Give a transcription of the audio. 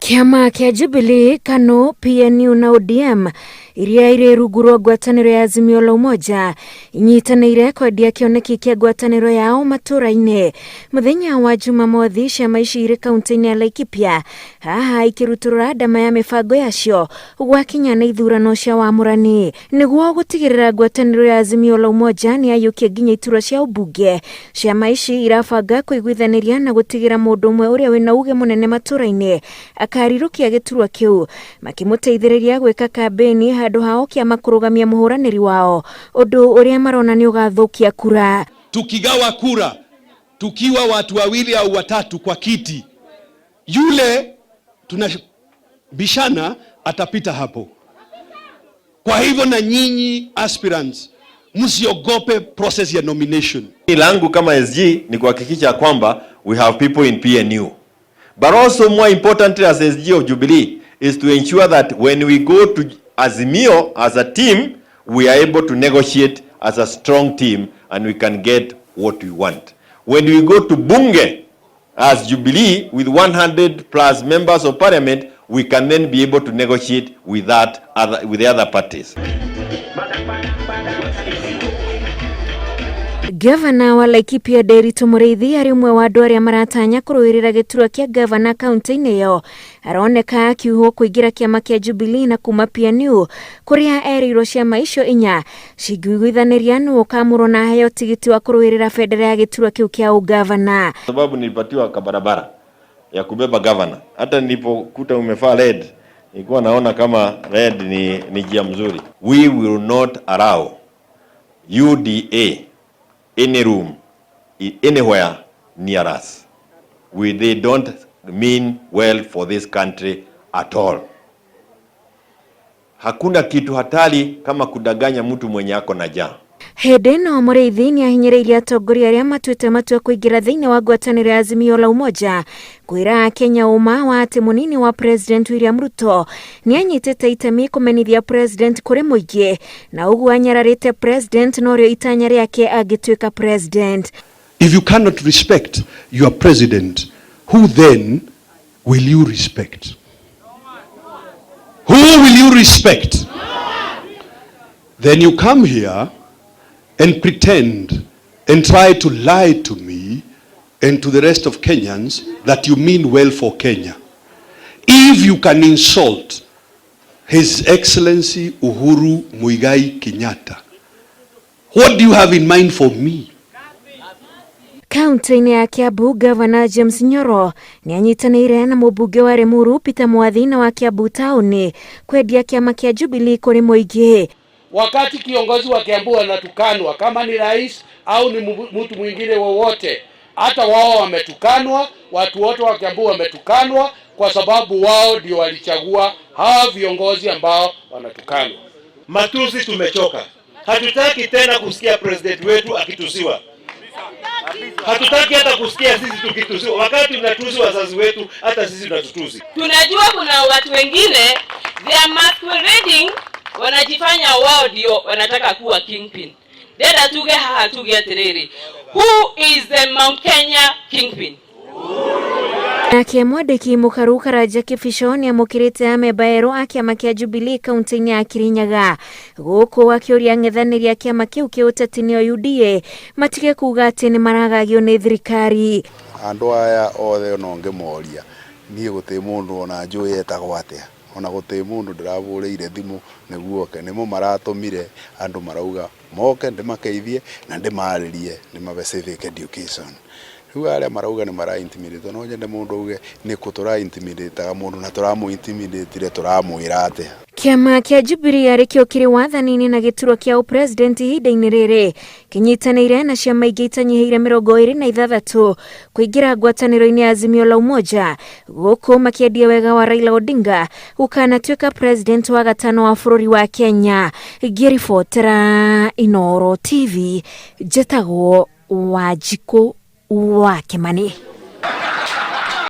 Kĩama kĩa Jubilee, KANU, PNU na ODM iria irĩ rungu rwa ngwatanĩro ya Azimio la Umoja inyitanĩire kwendia kĩoneki kĩa ngwatanĩro yao matũũra-inĩ. Mũthenya wa Jumamothi, ciama ici irĩ kaunti-inĩ ya Laikipia haha ikĩrutũrũra ndama ya mĩbango yacio gwakinya nĩ ithurano cia wamũrani nĩguo gũtigĩrĩra ngwatanĩro ya Azimio la Umoja nĩ yayũkia nginya iturwa cia ũmbunge. Ciama ici irabanga kũiguithanĩria na gũtigĩra mũndũ ũmwe ũrĩa wĩna uge mũnene matũũra-inĩ akarirũkia gĩturwa kĩu makĩmũteithĩrĩria gwĩka kambĩni handũ hao kĩama kũrũgamia mũhũranĩri wao, ũndũ ũrĩa marona nĩ ũgathũkia kura. Tukigawa kura tukiwa watu wawili au watatu kwa kiti, yule tunabishana atapita hapo. Kwa hivyo na nyinyi aspirants msiogope process ya nomination. Langu kama SG ni kuhakikisha kwamba we have people in PNU. But also more importantly as SG of Jubilee is to ensure that when we go to Azimio as a team, we are able to negotiate as a strong team and we can get what we want. When we go to Bunge as Jubilee with 100 plus members of parliament, we can then be able to negotiate with the other parties. Gavana wa Laikipia Nderitu Mũrĩithi arĩ ũmwe wa andũ arĩa maratanya kũrũĩrĩra gĩturwa kĩa gavana kaunti-inĩ ĩyo aroneka akiuhwo kũingĩra kĩama kĩa Jubilee na kuma PNU kũrĩa erĩirwo ciama icio inya cingĩiguithanĩria nũ ũkamũrwo na aheo tigiti wa kũrũĩrĩra bendera ya gĩturwa kĩu kĩa ũgavana. Sababu nilipatiwa kabarabara ya kubeba governor. Hata nilipokuta umevaa red, nilikuwa naona kama red ni njia mzuri. We will not allow UDA any room anywhere near us. They don't mean well for this country at all. Hakuna kitu hatari kama kudanganya mtu mwenye ako na njaa. Hĩndĩ ĩno Mũrĩithi nĩ ahinyĩrĩirie atongoria arĩa matuĩte matua kũingĩra thĩinĩ wa ngwatanĩro ya Azimio la Umoja kwĩra Kenya ũma wa atĩ mũnini wa President William Ruto nĩ anyitĩte itemi kũmenithia President kũrĩ mũingĩ na ũguo anyararĩte President norĩo itanya rĩake angĩtuĩka President. If you cannot respect your president, who then will you respect? Who will you respect? Then you come here and pretend and try to lie to me and to the rest of Kenyans that you mean well for Kenya. If you can insult His Excellency Uhuru Muigai Kenyatta, what do you have in mind for me? Kaunti-inĩ ya Kiambu, Gavana James Nyoro nĩ anyitanĩire na mũmbunge wa Limuru Peter Mwathi na wa Kiambu Town kwendia kĩama kĩa Jubilee kũrĩ mũingĩ. Wakati kiongozi wa Kiambu anatukanwa, kama ni rais au ni mtu mwingine wowote, hata wao wametukanwa, watu wote wa Kiambu wametukanwa kwa sababu wao ndio walichagua hawa viongozi ambao wanatukanwa. Matusi tumechoka, hatutaki tena kusikia president wetu akitusiwa. Hatutaki hata kusikia sisi tukitusiwa. Wakati tunatusi wazazi wetu, hata sisi tunatutusi. Tunajua kuna watu wengine they are masquerading, wanajifanya wao ndio wanataka kuwa kingpin. Ndenda tuge haha tuge atiriri, who is the Mount Kenya kingpin? Nake mwandĩki Mũkaru Karanja Kĩbico nĩ amũkĩrĩte amemba erũ a kĩama kĩa Jubilee kaunti-inĩ ya Kirinyaga gũkũ akĩũria ang'ethanĩri a kĩama kĩu kĩa ũteti nĩo UDA matige kuga atĩ nĩ maragagio nĩ thirikari. Andũ aya othe ona ũngĩmoria niĩ gũtirĩ mũndũ ona njũĩ etagwo atĩa, ona gũtirĩ mũndũ ndĩrahũrĩire thimũ nĩguo oke, nĩmo maratũmire andũ marauga moke ndĩmakeithie na ndĩmarĩrie ndĩmabe civic education. Rĩu arĩa marauga nĩ mara intimidate, no nyende mũndũ auge nĩkũ tũra intimidate mũndũ na tũramũ intimidate tũramwĩra atĩa. Kĩama kĩa Jubilee arĩ kĩo kĩrĩ wathani-inĩ na gĩturwa kĩa ũpresident ihinda-inĩ rĩrĩ kĩnyitanĩire na ciama ingĩ itanyihĩire 26 kũingĩra ngwatanĩro-inĩ ya Azimio la Umoja gũkũ makĩendia wega wa Raila Odinga gũkanatuĩka president wa gatano wa bũrũri wa Kenya. Ngĩribotera Inooro TV njĩtagwo Wanjikũ wa Kĩmani.